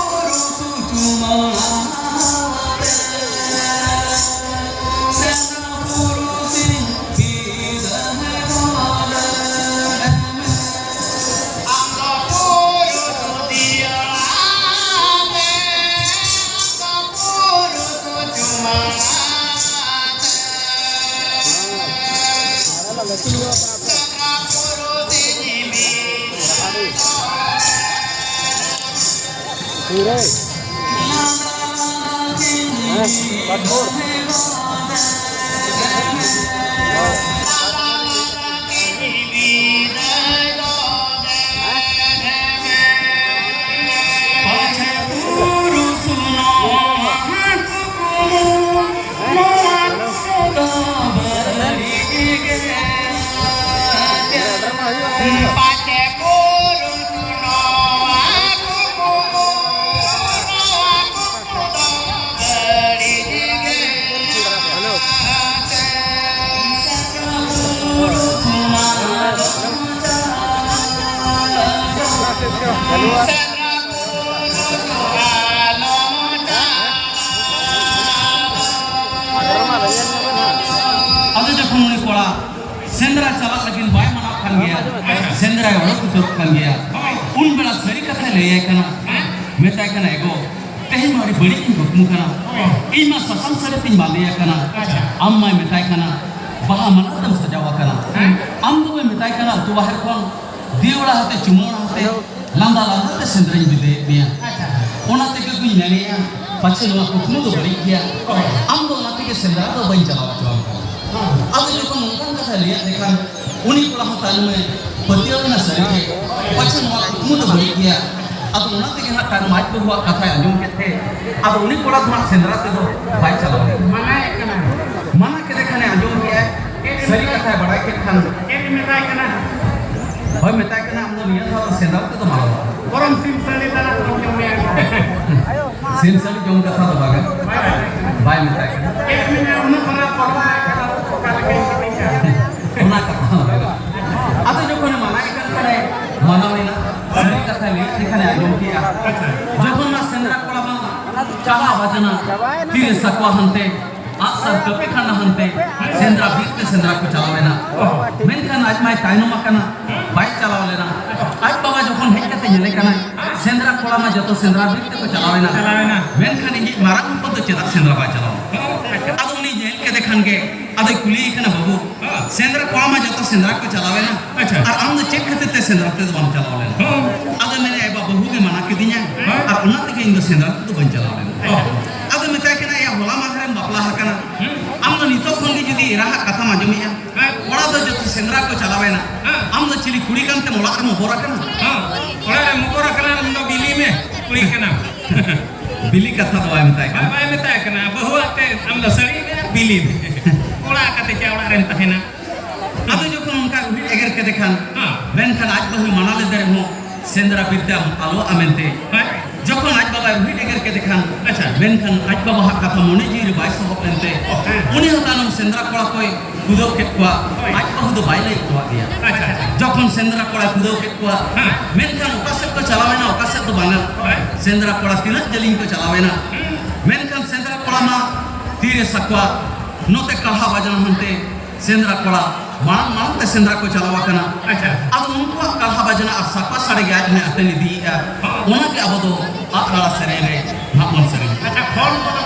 ᱟᱫᱚ ᱡᱚᱠᱷᱚᱱ ᱩᱱᱤ ᱠᱚᱲᱟ ᱥᱮᱸᱫᱽᱨᱟ ᱪᱟᱞᱟᱜ ᱞᱟᱹᱜᱤᱫ ᱵᱟᱭ ᱢᱟᱱᱟᱣ ᱠᱟᱱ ᱜᱮᱭᱟ, ᱥᱮᱸᱫᱽᱨᱟᱭ ᱚᱰᱚᱠ ᱩᱛᱟᱹᱨᱚᱜ ᱠᱟᱱ ᱜᱮᱭᱟ, ᱩᱱ ᱵᱮᱲᱟ ᱥᱟᱹᱨᱤ ᱠᱟᱛᱷᱟᱭ ᱞᱟᱹᱭᱟᱭ ᱠᱟᱱᱟ, ᱢᱮᱛᱟᱭ ᱠᱟᱱᱟ, "ᱮᱜᱳ, ᱛᱮᱦᱮᱧ ᱢᱟ ᱟᱹᱰᱤ ᱵᱟᱹᱲᱤᱡ ᱤᱧ ᱠᱩᱠᱢᱩ ᱠᱟᱱᱟ, ᱤᱧ ᱢᱟ ᱥᱟᱥᱟᱝ ᱥᱟᱹᱲᱤ ᱛᱤᱧ ᱵᱟᱸᱫᱮ ᱟᱠᱟᱱᱟ, ᱟᱢ ᱢᱟᱭ ᱢᱮᱛᱟᱭ ᱠᱟᱱᱟ ᱵᱟᱦᱟ ᱢᱟᱞᱟ ᱛᱮᱢ ᱥᱟᱡᱟᱣ ᱟᱠᱟᱱᱟ, ᱟᱢ ᱫᱚ ᱢᱮᱛᱟᱭ ᱠᱟᱱᱟ ᱟᱹᱛᱩ ᱵᱟᱦᱮᱨ ᱠᱷᱚᱱ ᱫᱤᱣᱲᱟ ᱟᱛᱮ, ᱪᱩᱢᱟᱹᱲᱟ ᱟᱛᱮ, ᱞᱟᱸᱫᱟ ᱞᱟᱸᱫᱟ ᱛᱮ ᱥᱮᱸᱫᱽᱨᱟᱧ ᱵᱤᱫᱟᱹᱭᱮᱫ ᱢᱮᱭᱟ᱾ ᱟᱪᱪᱷᱟ᱾ ᱚᱱᱟ ᱛᱮᱜᱮ ᱠᱩᱧ ᱢᱮᱱᱮᱜᱼᱟ, ᱯᱟᱪᱷᱮ ᱱᱚᱣᱟ ᱠᱩᱠᱢᱩ ᱫᱚ ᱵᱟᱹᱲᱤᱡ ᱜᱮᱭᱟ᱾ ᱦᱳᱭ᱾ ᱟᱢ ᱫᱚ ᱚᱱᱟ ᱛᱮᱜᱮ ᱥᱮᱸᱫᱽᱨᱟ ᱫᱚ ᱵᱟᱹᱧ ᱪᱟᱞᱟᱣ ᱦᱚᱪᱚᱣᱟᱢ ᱠᱟᱱᱟ᱾" ᱦᱳᱭ᱾ ᱟᱫᱚ ᱡᱚᱠᱷᱚᱱ ᱱᱚᱝᱠᱟᱱ ᱠᱟᱛᱷᱟᱭ ᱞᱟᱹᱭᱟᱫ ᱞᱮᱠᱷᱟᱱ, ᱩᱱᱤ ᱠᱚᱲᱟ ᱦᱚᱸ ᱛᱟᱭᱱᱚᱢᱮ ᱯᱟᱹᱛᱭᱟᱹᱣ ᱮᱱᱟ ᱥᱟᱹᱨᱤ ᱜᱮ, ᱯᱟᱪᱷᱮ ᱱᱚᱣᱟ ᱠᱩᱠᱢᱩ ᱫᱚ ᱵᱟᱹᱲᱤᱡ ᱜᱮᱭᱟ᱾ ᱟᱫᱚ ᱚᱱᱟ ᱛᱮᱜᱮ ᱦᱟᱸᱜ ᱛᱟᱭᱱᱚᱢ ᱟᱡ ᱵᱟᱹᱦᱩᱣᱟᱜ ᱠᱟᱛᱷᱟᱭ ᱟᱸᱡᱚᱢ ᱠᱮᱫ ᱛᱮ, ᱟᱫᱚ ᱩᱱᱤ ᱠᱚᱲᱟ ᱫᱚ ᱦᱟᱸᱜ ᱥᱮᱸᱫᱽᱨᱟ ᱛᱮᱫᱚ ᱵᱟᱭ ᱪᱟᱞᱟᱣ ᱞᱮᱱᱟ᱾ ᱢᱟᱱᱟᱭᱮᱫ ᱠᱟᱱᱟ᱾ ᱢᱟᱱᱟ ᱠᱮᱫᱮ ᱠᱷᱟᱱᱮ ᱟᱸᱡᱚᱢ ᱠᱮᱜᱼᱟᱭ, ᱥᱟᱹᱨᱤ ᱠᱟᱛᱷᱟᱭ ᱵᱟᱲᱟᱭ ᱠᱮᱫ ᱠᱷᱟᱱ᱾ ᱪᱮᱫ ᱮ ᱢᱮᱛᱟᱭ ᱠᱟᱱᱟ? ᱦᱳᱭ, ᱢᱮᱛᱟᱭ ᱠᱟᱱᱟ, "ᱟᱢ ᱫᱚ ᱱᱤᱭᱟᱹ ᱫᱷᱟᱣ ᱫᱚ ᱥᱮᱸᱫᱽᱨᱟ ᱛᱮᱫᱚ ᱢᱟ ᱟᱞᱚ ᱵᱚᱨᱚᱢ ᱥᱤᱢ ᱥᱟᱹᱰᱤ ᱫᱟᱱᱟ ᱫᱚ ᱡᱚᱢᱮᱭᱟ᱾ ᱥᱤᱢ ᱥᱟᱹᱰᱤ ᱡᱚᱢ ᱠᱟᱛᱷᱟ ᱫᱚ ᱵᱟᱝᱟ, ᱵᱟᱭ ᱢᱮᱛᱟᱭ ᱠᱟᱱᱟ᱾ ᱪᱮᱫ ᱢᱮᱱᱟ, ᱩᱱᱟᱹᱜ ᱢᱟᱨᱟᱝ ᱯᱚᱨᱚᱵᱽ ᱨᱮ ᱚᱠᱟ ᱞᱮᱠᱟᱧ ᱠᱟᱹᱢᱤ ᱠᱟᱱᱟ?" ᱚᱱᱟ ᱠᱟᱛᱷᱟ ᱦᱚᱸ ᱵᱟᱝᱟ᱾ ᱟᱫᱚ ᱡᱚᱠᱷᱚᱱᱮ ᱢᱟᱱᱟᱭᱮ ᱠᱟᱱ ᱠᱷᱟᱱᱮ, ᱢᱟᱱᱟᱣ ᱮᱱᱟ, ᱥᱟᱹᱨᱤ ᱠᱟᱛᱷᱟᱭ ᱞᱟᱹᱭ ᱞᱮᱠᱷᱟᱱᱮ ᱟᱸᱡᱚᱢ ᱠᱮᱜᱼᱟ᱾ ᱡᱚᱠᱷᱚᱱ ᱢᱟ ᱥᱮᱸᱫᱽᱨᱟ ᱠᱚᱲᱟ ᱢᱟ ᱪᱟᱞᱟᱣ ᱟᱠᱟᱱᱟ, ᱛᱤᱨᱮ ᱥᱟᱠᱣᱟ ᱦᱟᱱᱛᱮ, ᱟᱜᱼᱥᱟᱨ ᱠᱟᱹᱯᱤ ᱠᱷᱟᱱᱟ ᱦᱟᱱᱛᱮ, ᱥᱮᱸᱫᱽᱨᱟ ᱵᱤᱨ ᱛᱮ ᱥᱮᱸᱫᱽᱨᱟ ᱠᱚ ᱪᱟᱞᱟᱣ ᱮᱱᱟ᱾ ᱢᱮᱱᱠᱷᱟᱱ ᱟᱡ ᱢᱟᱭ ᱛᱟᱭᱱᱚᱢ ᱟᱠᱟᱱᱟ, ᱵᱟᱭ ᱪᱟᱞᱟᱣ ᱞᱮᱱᱟ᱾ ᱟᱡ ᱵᱟᱵᱟ ᱡᱚᱠᱷᱚᱱ ᱦᱮᱡ ᱠᱟᱛᱮ ᱧᱮᱞᱮ ᱠᱟᱱᱟᱭ, ᱥᱮᱸᱫᱽᱨᱟ ᱠᱚᱲᱟ ᱢᱟ ᱡᱚᱛᱚ ᱥᱮᱸᱫᱽᱨᱟ ᱵᱤᱨ ᱛᱮᱠᱚ ᱪᱟᱞᱟᱣ ᱮᱱᱟ᱾ ᱪᱟᱞᱟᱣ ᱮᱱᱟ᱾ ᱢᱮᱱᱠᱷᱟᱱ ᱤᱧᱤᱡ ᱢᱟᱨᱟᱝ ᱦᱚᱯᱚᱱ ᱫᱚ ᱪᱮᱫᱟᱜ ᱥᱮᱸᱫᱽᱨᱟ ᱵᱟᱭ ᱪᱟᱞᱟᱣ? ᱟᱫᱚ ᱩᱱᱤ ᱧᱮᱞ ᱠᱮᱫᱮ ᱠᱷᱟᱱ ᱜᱮ ᱟᱫᱚᱭ ᱠᱩᱞᱤᱭᱮ ᱠᱟᱱᱟ, "ᱵᱟᱹᱵᱩ, ᱥᱮᱸᱫᱽᱨᱟ ᱠᱚᱲᱟ ᱢᱟ ᱡᱚᱛᱚ ᱥᱮᱸᱫᱽᱨᱟ ᱠᱚ ᱪᱟᱞᱟᱣᱮᱱᱟ᱾ ᱟᱪᱪᱷᱟ᱾ ᱟᱨ ᱟᱢ ᱫᱚ ᱪᱮᱫ ᱠᱷᱟᱹᱛᱤᱨ ᱛᱮ ᱥᱮᱸᱫᱽᱨᱟ ᱛᱮᱫᱚ ᱵᱟᱢ ᱪᱟᱞᱟᱣ ᱞᱮᱱᱟ? ᱦᱚᱸ᱾ ᱟᱫᱚ ᱢᱮᱱᱮ, ᱟᱭᱳ ᱵᱟᱹᱦᱩ ᱜᱮ ᱢᱟᱱᱟ ᱠᱤᱫᱤᱧᱟ᱾ ᱦᱮᱸ᱾ ᱟᱨ ᱚᱱᱟ ᱛᱮᱜᱮ ᱤᱧ ᱫᱚ ᱥᱮᱸᱫᱽᱨᱟ ᱛᱮᱫᱚ ᱵᱟᱹᱧ ᱪᱟᱞᱟᱣ ᱞᱮᱱᱟ᱾ ᱚ᱾ ᱟᱫᱚ ᱢᱮᱛᱟᱭ ᱠᱟᱱᱟ, ᱮᱭᱟ, ᱦᱚᱞᱟ ᱢᱟᱫᱷᱮᱨᱮᱢ ᱵᱟᱯᱞᱟ ᱟᱠᱟᱱᱟ᱾ ᱦᱩᱸ᱾ ᱟᱢ ᱫᱚ ᱱᱤᱛᱚᱜ ᱠᱷᱚᱱ ᱜᱮ ᱡᱩᱫᱤ ᱮᱨᱟ ᱦᱟᱜ ᱠᱟᱛᱷᱟᱢ ᱟᱸᱡᱚᱢᱮᱜᱼᱟ, ᱦᱮᱸ᱾ ᱠᱚᱲᱟ ᱫᱚ ᱡᱚᱛᱚ ᱥᱮᱸᱫᱽᱨᱟ ᱠᱚ ᱪᱟᱞᱟᱣᱮᱱᱟ᱾ ᱦᱮᱸ᱾ ᱟᱢ ᱫᱚ ᱪᱤᱞᱤ ᱠᱩᱲᱤ ᱠᱟᱱᱛᱮᱢ ᱚᱲᱟᱜ ᱨᱮᱢ ᱚᱵᱚᱨ ᱟᱠᱟᱱᱟ? ᱦᱮᱸ᱾ ᱚᱲᱟᱜ ᱨᱮᱢ ᱚᱵᱚᱨ ᱟᱠᱟᱱᱟ, ᱟᱢ ᱫᱚ ᱵᱤᱞᱤ ᱢᱮ, ᱠᱩᱲᱤ ᱠᱟᱱᱟᱢ᱾ ᱵᱤᱞᱤ ᱠᱟᱛᱷᱟ ᱫᱚ ᱵᱟᱭ ᱢᱮᱛᱟᱭ ᱵᱟᱭ, ᱠᱟᱱᱟ᱾ ᱵᱟᱭ ᱢᱮᱛᱟᱭ ᱠᱟᱱᱟ, ᱵᱟᱹᱦᱩᱣᱟᱜ ᱛᱮ ᱟᱢ ᱫᱚ ᱥᱟᱹᱲᱤ ᱢᱮ ᱟᱨ ᱵᱤᱞᱤ ᱢᱮ᱾ ᱠᱚᱲᱟ ᱠᱟᱛᱮ ᱪᱮᱫ ᱚᱲᱟᱜ ᱨᱮᱢ ᱛᱟᱦᱮᱱᱟ? ᱟᱫᱚ ᱡᱚᱠᱷᱚᱱ ᱚᱱᱠᱟ ᱨᱩᱦᱤᱫ ᱮᱜᱮᱨ ᱠᱮᱫᱮ ᱠᱷᱟᱱ, ᱦᱮᱸ᱾ ᱢᱮᱱᱠᱷᱟᱱ ᱟᱡ ᱵᱟᱹᱦᱩᱭ ᱢᱟᱱᱟ ᱞᱮᱫᱮ ᱨᱮᱦᱚᱸ, ᱥᱮᱸᱫᱽᱨᱟ ᱵᱤᱨ ᱛᱮ ᱟᱞᱚᱣᱟᱜᱼᱟ ᱢᱮᱱᱛᱮ᱾ ᱦᱮᱸ᱾ ᱡᱚᱠᱷᱚᱱ ᱟᱡ ᱵᱟᱵᱟᱭ ᱨᱩᱦᱤᱫ ᱮᱜᱮᱨ ᱠᱮᱫᱮ ᱠᱷᱟᱱ, ᱟᱪᱪᱷᱟ᱾ ᱢᱮᱱᱠᱷᱟᱱ ᱟᱡ ᱵᱟᱵᱟᱣᱟᱜ ᱠᱟᱛᱷᱟ ᱢᱚᱱᱮ ᱡᱤᱣᱤ ᱨᱮ ᱵᱟᱭ ᱥᱚᱦᱚᱵ ᱞᱮᱱᱛᱮ, ᱦᱮᱸ᱾ ᱩᱱᱤ ᱦᱚᱸ ᱛᱟᱭᱱᱚᱢ ᱥᱮᱸᱫᱽᱨᱟ ᱠᱚᱲᱟ ᱠᱚᱭ ᱠᱷᱩᱫᱟᱹᱣ ᱠᱮᱫ ᱠᱚᱣᱟ᱾ ᱦᱳᱭ᱾ ᱟᱡ ᱵᱟᱹᱦᱩ ᱫᱚ ᱵᱟᱭ ᱞᱟᱹᱭ ᱦᱚᱴᱚᱣᱟᱫ ᱫᱮᱭᱟ᱾ ᱟᱪᱪᱷᱟ, ᱟᱪᱪᱷᱟ᱾ ᱡᱚᱠᱷᱚᱱ ᱥᱮᱸᱫᱽᱨᱟ ᱠᱚᱲᱟᱭ ᱠᱷᱩᱫᱟᱹᱣ ᱠᱮᱫ ᱠᱚᱣᱟ, ᱦᱮᱸ᱾ ᱢᱮᱱᱠᱷᱟᱱ ᱚᱠᱟ ᱥᱮᱫ ᱠᱚ ᱪᱟᱞᱟᱣᱮᱱᱟ, ᱚᱠᱟ ᱥᱮᱫ ᱫᱚ ᱵᱟᱝᱟ᱾ ᱦᱳᱭ᱾ ᱥᱮᱸᱫᱽᱨᱟ ᱠᱚᱲᱟ ᱛᱤᱱᱟᱹᱜ ᱡᱮᱞᱤᱧ ᱠᱚ ᱪᱟᱞᱟᱣᱮᱱᱟ᱾ ᱢᱮᱱᱠᱷᱟᱱ ᱥᱮᱸᱫᱽᱨᱟ ᱠᱚᱲᱟ ᱢᱟ ᱛᱤᱨᱮ ᱥᱟᱠᱣᱟ, ᱱᱚᱛᱮ ᱠᱟᱲᱦᱟ ᱵᱟᱡᱽᱱᱟ ᱦᱟᱱᱛᱮ, ᱥᱮᱸᱫᱽᱨᱟ ᱠᱚᱲᱟ ᱢᱟᱲᱟᱝ ᱢᱟᱲᱟᱝ ᱛᱮ ᱥᱮᱸᱫᱽᱨᱟ ᱠᱚ ᱪᱟᱞᱟᱣ ᱟᱠᱟᱱᱟ᱾ ᱟᱪᱪᱷᱟ᱾ ᱟᱫᱚ ᱩᱱᱠᱩᱣᱟᱜ ᱠᱟᱲᱦᱟ ᱵᱟᱡᱽᱱᱟ ᱟᱨ ᱥᱟᱠᱣᱟ ᱥᱟᱰᱮ ᱜᱮ ᱟᱡ ᱦᱚᱸᱭ ᱟᱛᱮᱱ ᱤᱫᱤᱭᱮᱫᱼᱟ᱾ ᱚᱱᱟᱜᱮ ᱟᱵᱚ ᱫᱚ ᱟᱜ ᱨᱟᱲᱟ ᱥᱮᱨᱮᱧ ᱨᱮ ᱱᱟᱦᱟᱜ ᱵᱚᱱ ᱥᱮᱨᱮᱧᱟ᱾ ᱟᱪᱪᱷᱟ, ᱯᱷᱳᱱ ᱠᱚᱫᱚ